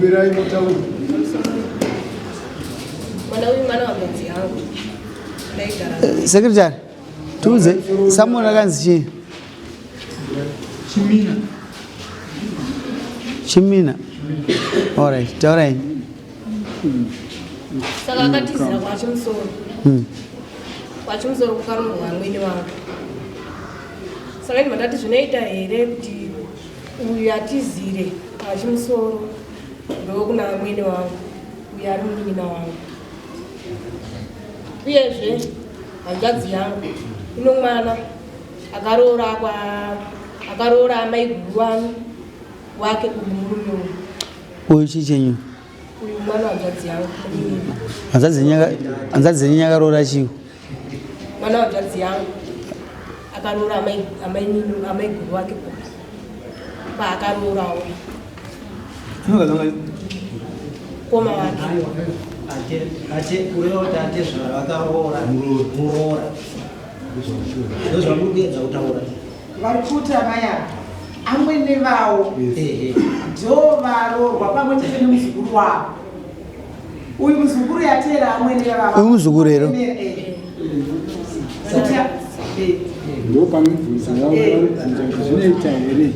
Kumbirai mutaura. Mwana uyu mwana wabenzi yangu. Ndaigara. Secretary, tiudze Samuel akanzi chii? Chimina. Chimina. Alright, taurai. Saka akatizira kwachimusoro. Kwachimusoro kukarorwa amwene wangu. Saka ndibva ndati zvinoita here kuti uyu atizire kwachimusoro ndokuna amwene wangu uyu ari munin'ina wangu. Uyezve hanzvadzi yangu ino mwana akaroora kwa akaroora amaiguru wani wake uyu murume uyu. Uyu chii chenyu? Uyu mwana wanzvadzi yangu munin'ina. Hanzvadzi yenyu yakaroora chii? Mwana wanzvadzi yangu akaroora amaiguru wake paakaroораwo. Koma wake. Kureva kuti atezvara vakaroora muroora. Ndozvamuri kuedza kutaura. Vari kuti amai ava amwene vavo ndo varoorwa pamwe chete nemuzukuru wavo. Uyu muzukuru yateera amwene vavo. Uyu muzukuru here? Ndo panobvunza vavo vanobvunza kuti zvinoita here?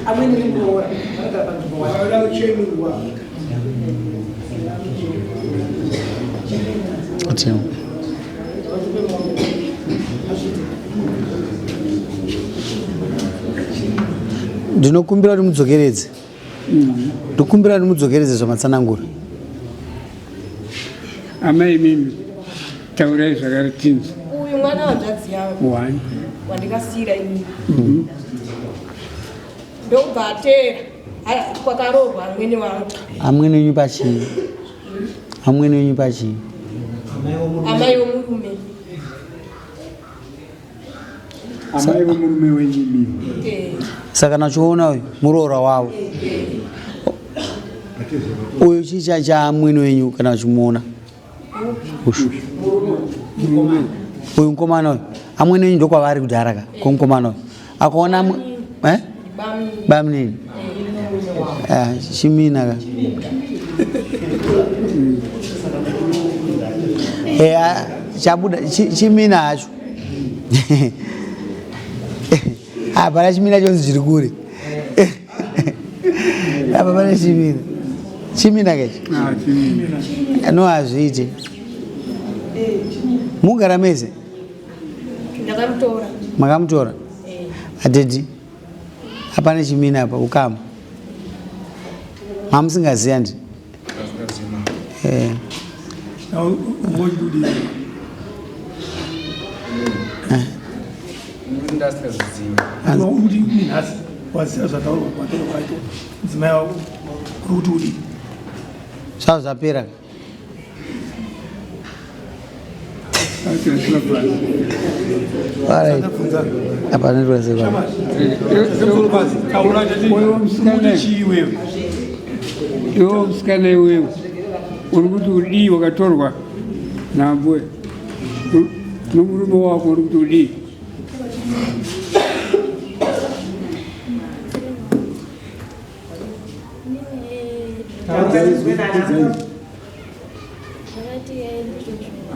Amwene nemuroora vanogara panzvimbo wani. Vanoda kuchenurwa. Ndinokumbira kuti mudzokeredze. Ndinokumbira kuti mudzokeredze zvamatsanangura. Amai mimi taurai zvakaritinzi. Uyu mwana wanzvadzi yangu. One. Wandikasiira inini. Ndobva ateera kwakaroorwa amwene wangu. Amwene wenyu pachii? Amwene wenyu pachii? Amai vomurume. Amai vomurume wenyu imimi. Saka nachiona uyu muroora wavo. Uyu chii chaamwene wenyu kana uchimuona? Ushu. Uyu mukomana uyu. Amwene wenyu ndokwavari kudhara ka komukomana uyu. Akaona amwe eh? Bamnini. Chimina ka. Chabuda chimina hacho. Hapana chimina chonzi chiri kure. Apa pane chimina. Chimina kechi? Chimina. No hazviite. Mugara mese? Ndakamutora. Makamutora? Atete. Hapana chimina apa ukama. Mamusingaziya ndi? Zvavo zvapera. Iwe musikana iwewe uri kuti udii wakatorwa nambuya nomurume wako uri kuti udii?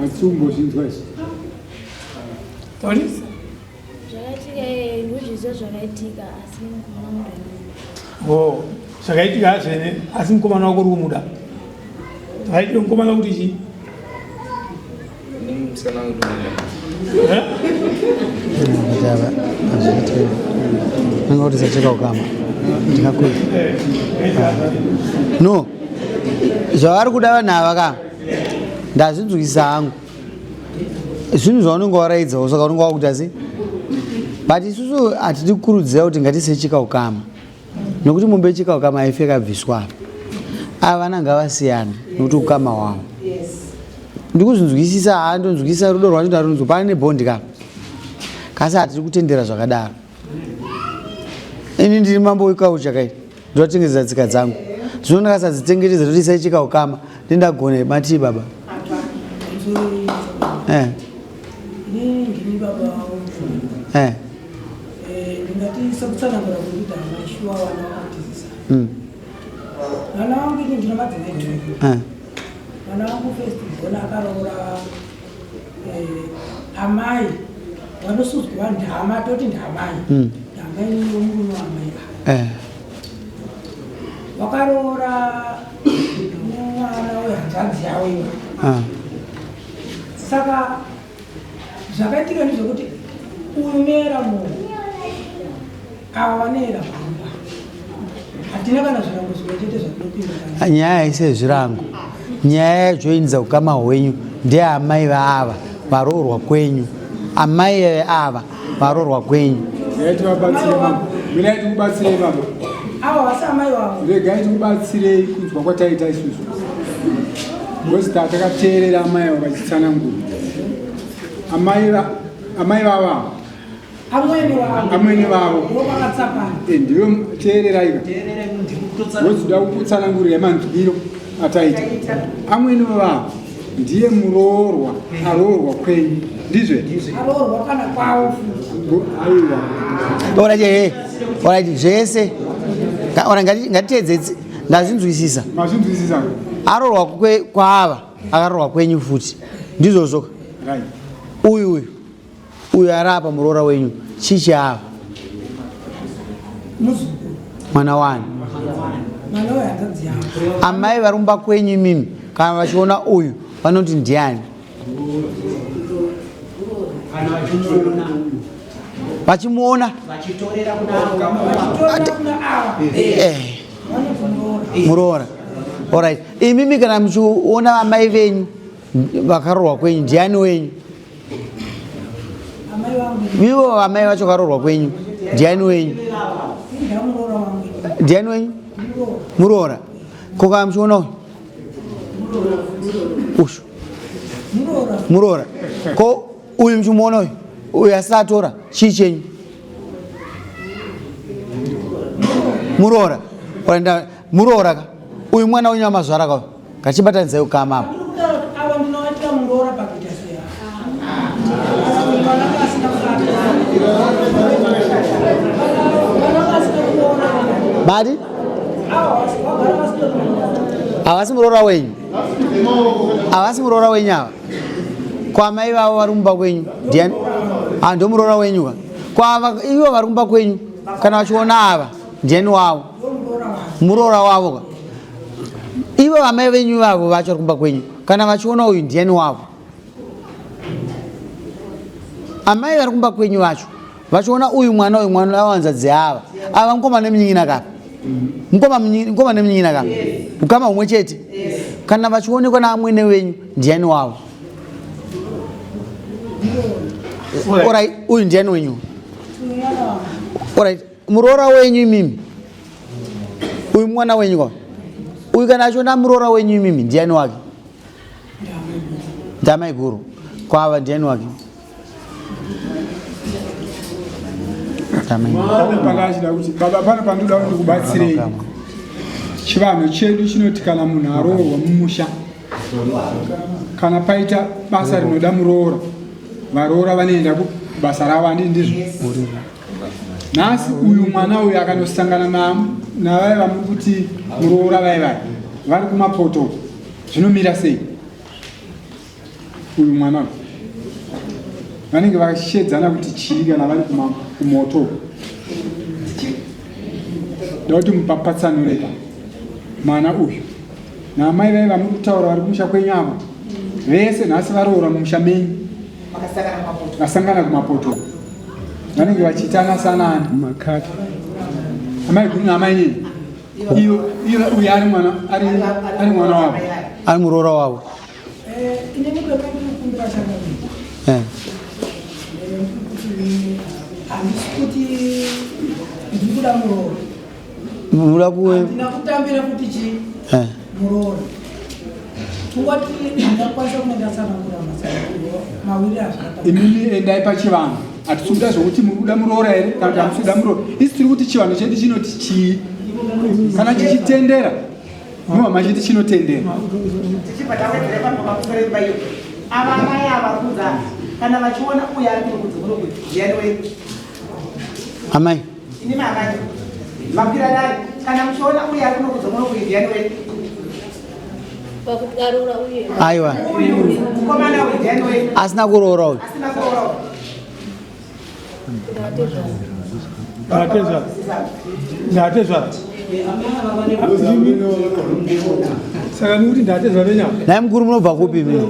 Hatsumbozvinzwa izvi. Zvakaitika ndozviziva zvakaitika asi mukomana wangu ndaimuda. Oh, zvakaitika hazvene asi mukomana wako uri kumuda. Zvakaitika mukomana kuti chii? Musikana wangu ndinomuda. Eh? Nanga kuti sacheka ukama. Ndingakura. No. Zvavari kuda vanhu ava ka. Ndazvinzwisisa hangu. Zvinhu zvaunenge waraidzawo saka unenge wakuita sei? But isusu hatidi kukurudzira kuti ngatisecheka ukama. Nokuti mombe yecheka ukama haifi yakabviswa apa. Ava vana ngavasiyane nokuti ukama hwavo. Ndikuzvinzwisisa haa ndonzwisisa rudo rwacho ndarunzwa pane nebhondi ka. Kasi hatiri kutendera zvakadaro. Ini ndiri mambo wekaucha kai. Ndinotengesa tsika dzangu. Zvino ndakasadzitengetedza ndoti isai cheka ukama. Ndindagone matii baba. Eh. Ndini baba vangu. Eh. Ndingati sekutsanangura kuri kuita amai shuwa vana vakatizisa. Mwana wangu ini ndina madzimai two. Eh. Mwana wangu first born akaroora amai vanosudzwa ndama, toti ndamai. Ndamai nomurume wamai ava. Wakaroora mwana wehanzvadzi yavo iwa. Saka zvakaitika ndezvekuti uyu nera munhu ava vanoera guruva, hatina kana zvirango zvimwe chete zvatinopinda. Nyaya haisi yezvirango. Nyaya yajoinidza ukama hwenyu ndeamai vaava varoorwa kwenyu, amai ava varoorwa kwenyu. Regai tivabatsire mama, mirai tikubatsirei baba. Ava vasi amai vavo. Regai tikubatsirei kunzwa kwataita isusu, because takateerera amai ava vachitsanangura. Amai vava Amwene vavo. Amwene vavo. Ndo vakatsapana. Ndiwe, teererai ka, wozoda kutsanangurira manzwiro ataita. Amwene vavo ndiye muroorwa aroorwa kwenyu, ndizve? Aroorwa kana kwavo futi. Aiwa. Alright, alright, zvese. Alright, ngatiteedze, ndazvinzwisisa. Mazvinzwisisa. Aroorwa kwaava, akaroorwa kwenyu futi, ndizvozvo? Right. Uyu ari apa, muroora wenyu, chichi ava? Muzukuru. Mwana wani? Mwana wehanzvadzi yavo. Amai vari mumba kwenyu imimi, kana vachiona uyu vanoti ndiani? Kana vachimuona. Vachimuona. Vachitorera kuna avo. Vachitorera kuna ava. Vanoti muroora. Muroora, alright. Imimi kana muchiona amai venyu vakaroorwa kwenyu, ndiani wenyu? Amai vangu. Ivo amai vacho vakaroorwa kwenyu, ndiani wenyu? Ndamuroora wangu. Ndiani wenyu? Muroora. Ko kana muchiona uyu ushu? Muroora. Muroora. Ko uyu muchimuona uyu, uyu asati atora, chii chenyu? Muroora. Muroora ka uyu mwana wenyu wamazvara ka uyu, ngachibatanidzai ukama apa. Ndiri kutaura kuti ava ndinovaitira muroora pakuita seya vananga asina kubata, vananga asina kuona. Bati ava vagara vasina kuona. Havasi muroora wenyu, havasi muroora wenyu ava. Kwamai vavo vari kumba kwenyu ndiani? Ah, ndo muroora wenyu ka. Kwava ivo vari kumba kwenyu, kana vachiona ava, ndiani wavo? Muroora wavo ka. Ivo vamai venyu vavo vacho vari kumba kwenyu, kana vachiona uyu, ndiani wavo? Amai vari kumba kwenyu vacho vachiona uyu mwana, uyu mwana awanzadzi ava, ava mukoma nemunyin'ina kapa, mukoma nemunyin'ina kapa, ukama humwe chete. Kana vachionekwa naamwene wenyu, ndiani wavo? Alright, uyu ndiani wenyu? Alright, muroora wenyu imimi. Uyu mwana wenyu kwa uyu, kana achiona muroora wenyu imimi, ndiani wake? Ndamai guru. Kwava ndiani wake? Ndamai. Pane pandachida kuti baba, pane pandoda kuti ndikubatsirei. Chivanhu chedu chinoti kana munhu aroorwa mumusha, kana paita basa rinoda muroora, varoora vanoenda kubasa ravo, handii? Ndizvo. Nhasi uyu mwana uyu akanosangana navai vamuri kuti muroora, vai vai vari kumapoto, zvinomira sei? Uyu mwana uyu vanenge vachishedzana kuti chii kana vari kumoto? Da kuti mupapatsanure pa mwana uyu naamai vai vamuri kutaura vari kumusha kwenyu avo vese nhasi varoora mumusha menyu. Vakasangana kumapoto. Vasangana kumapoto, vanenge vachiitana sanani? Makati. Amai guru naamai nini, iyo iyo uyu ari mwana, ari mwana wavo. Ari muroora wavo. Inini kwemandikukumbira changamire, kuti handisi kuti ndiri kuda muroora. Muda kuwe. Handina kutambira kuti chi muroora. Kungoti ndingakwanisa kunge ndatsanangura matsananguro mawiri azvakata. Imimi endai pachivanhu. Hatisi kuda zvokuti muri kuda muroora here kana kuti hamusi kuda muroora. Isi tiri kuti chivanhu chedu chinoti chii? Kana chichitendera, muva machiti chinotendera. Tichibva tawedzera ipapo pamusoro imba iyo, ava amai ava vari kunzi kana vachiona uyu ari kuno kunze kuno kuti ndiani wenyu? Amai. Ini mamai makwira dare. Kana muchiona uye ari kunokudzwa muno kuidhiani wenyu. Aiwa. Mukomana uyu ndiani wenyu? Asina kuroora uyu. Asina kuroora uyu. Ndatezvara. Ndatezvara. Saka nikuti ndatezvara venyama. Nhai mukuru munobva kupi imi?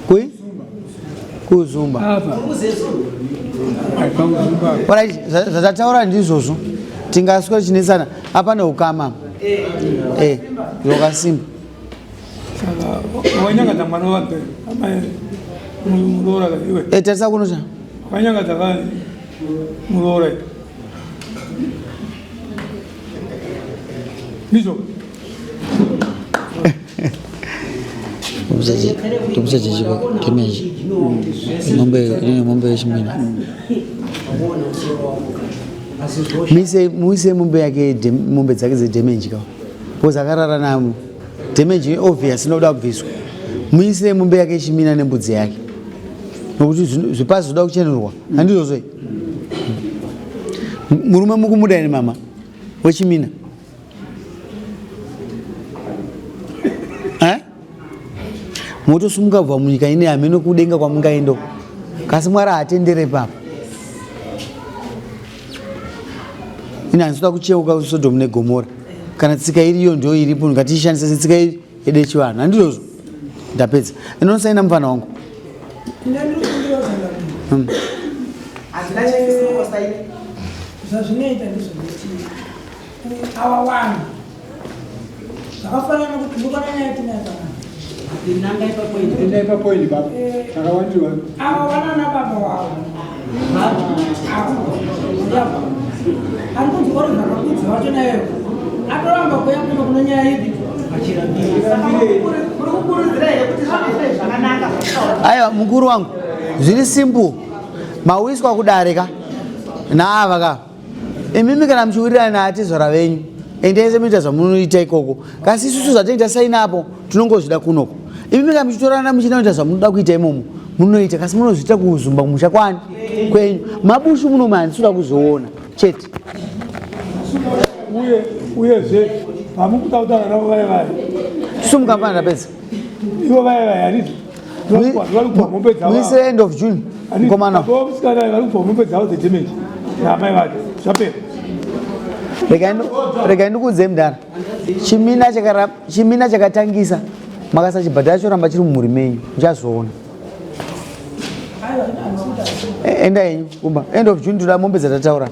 Kui? Kuzumba. Apa. Alright, zvatataura ndizvozvo. Tingaswera tichinetsana. Apa neukama. Eh, zvakasimba. Saka wanyangadza mwana wake amai muroora iwe. Eh, tarisa kuno cha. Wanyangadza kani muroora. Ndizvo. Tobisa kemeji. Mombe ine mombe yechimina. Mise muise mombe yake mombe dzake dzedhemenji ka. Because akarara namo. Damage obvious inoda kubviswa. Muise mombe yake yechimina nembudzi yake. Nokuti zvipasi zvinoda kuchenurwa. Handizvozvo here? Murume mukumuda here mama? Wechimina. Eh? Motosumuka kubva munyika ine hameno kudenga kwamungaenda uko. Kasi Mwari haatendere ipapo. Ini handisi kuda kucheuka Sodom neGomora. Kana tsika iriyo ndiyo iripo ngatiishandise setsika yedu yechivanhu. Handizvozvo? Ndapedza. Inosaina mufana wangu. Handina chekisinokosaini. Zvazvinoita ndizvokuti ava vanhu zvakafanana kuti ndokana nyaya tinayo panapa. Endai papoindi baba. Takawandirwa. Ava vanana baba wavo. Ava. Ari kunzi Oliver Kakudzi wacho nayeyo. Atoramba kuuya kuno kune nyaya ipi? Muri kukurudzira here kuti zvinenge zvakanaka zvataura? Aiwa mukuru wangu zviri simple. Mawiswa kudare ka naava ka. Imimi kana muchiwirirana naatezvara venyu endai se munoita zvamunoita ikoko. Kasi isusu zvatinenge tasaina apo tinongozvida kunoko. Imimi kana muchitorana muchida kuita zvamunoda kuita imomo munoita kasi munozviita kuzumba kumusha kwani kwenyu. Mabushu muno handisi kuda kuzoona chete. Uye uyezve pamukuda kutaura navo vaya vaya. Sumuka mfana ndapedza. Ivo vaya vaya handiti vari kubva mombe dzavo. Muise end of June. Mukomana. Musikana vari kubva mombe dzavo dzedamage naamai vacho zvapera. Regai ndikuudzei mudhara. Chimina chakatangisa makasachibhadhara choramba chiri mumhuri menyu muchazoona. Enda henyu kumba. End of June toda mombe dzatataura.